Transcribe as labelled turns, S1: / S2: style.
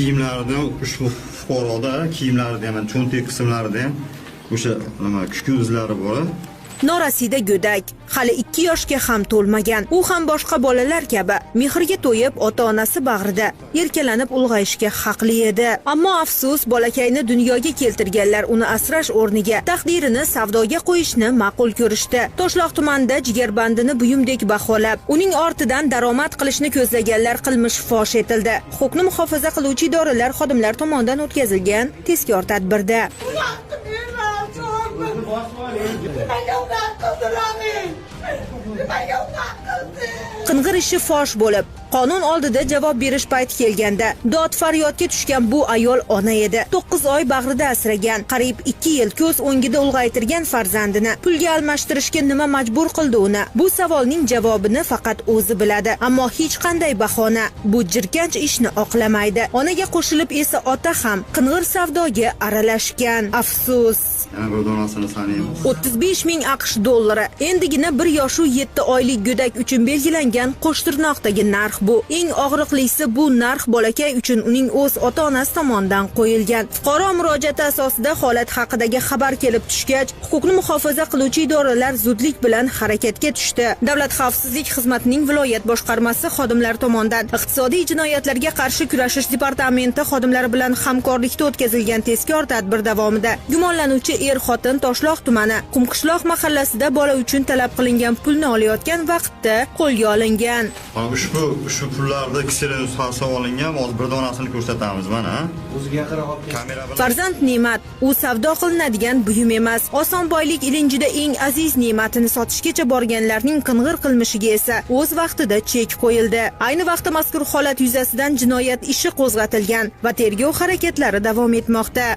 S1: Kiyimlarida, ushbu fuqaroda kiyimlarida ham, cho'ntak qismlarida ham o'sha nima, kukun izlari bor.
S2: Norasida go'dak, hali 2 yoshga ham to'lmagan. U ham boshqa bolalar kabi mehrga to'yib, ota-onasi bag'rida erkalanib ulg'ayishga haqli edi. Ammo afsus, bolakayni dunyoga keltirganlar uni asrash o'rniga taqdirini savdoga qo'yishni ma'qul ko'rishdi. Toshloq tumanida jigarbandini buyumdek baholab, uning ortidan daromad qilishni ko'zlaganlar qilmish fosh etildi. Huquqni muhofaza qiluvchi idoralar xodimlari tomonidan o'tkazilgan tezkor tadbirda.
S3: Nimaga unaqa qildilaring? Nimaga unaqa qildi?
S2: Qing'ir ishi fosh bo'lib, qonun oldida javob berish payti kelganda dod faryodga tushgan bu ayol ona edi. 9 oy bag'rida asragan, qariyb 2 yil ko'z o'ngida ulg'aytirgan farzandini pulga almashtirishga nima majbur qildi uni? Bu savolning javobini faqat o'zi biladi. Ammo hech qanday bahona bu jirkanch ishni oqlamaydi. Onaga qo'shilib esa ota ham qing'ir savdoga aralashgan. Afsus.
S1: Yana bir donasini sanaymiz.
S2: 35 ming AQSh dollari. Endigina 1 yoshu 7 oylik go'dak uchun belgilangan qo'shtirnoqdagi narx bu. Eng og'riqlisi, bu narx bolakay uchun uning o'z ota-onasi tomonidan qo'yilgan. Fuqaro murojaati asosida holat haqidagi xabar kelib tushgach, huquqni muhofaza qiluvchi idoralar zudlik bilan harakatga tushdi. Davlat xavfsizlik xizmatining viloyat boshqarmasi xodimlari tomonidan Iqtisodiy jinoyatlarga qarshi kurashish departamenti xodimlari bilan hamkorlikda o'tkazilgan tezkor tadbir davomida gumonlanuvchi er-xotin Toshloq tumani Qumqishloq mahallasida bola uchun talab qilingan pulni olayotgan vaqtda qo'lga olingan.
S1: Mana ushbu pullarni ksero nusxasi olingan. Hozir bir donasini ko'rsatamiz mana.
S4: O'ziga yaqinroq olib kel.
S1: Kamera bilan.
S2: Farzand ne'mat, u savdo qilinadigan buyum emas. Oson boylik ilinjida eng aziz ne'matini sotishgacha borganlarning qing'ir qilmishiga esa o'z vaqtida chek qo'yildi. Ayni vaqtda mazkur holat yuzasidan jinoyat ishi qo'zg'atilgan va tergov harakatlari davom etmoqda.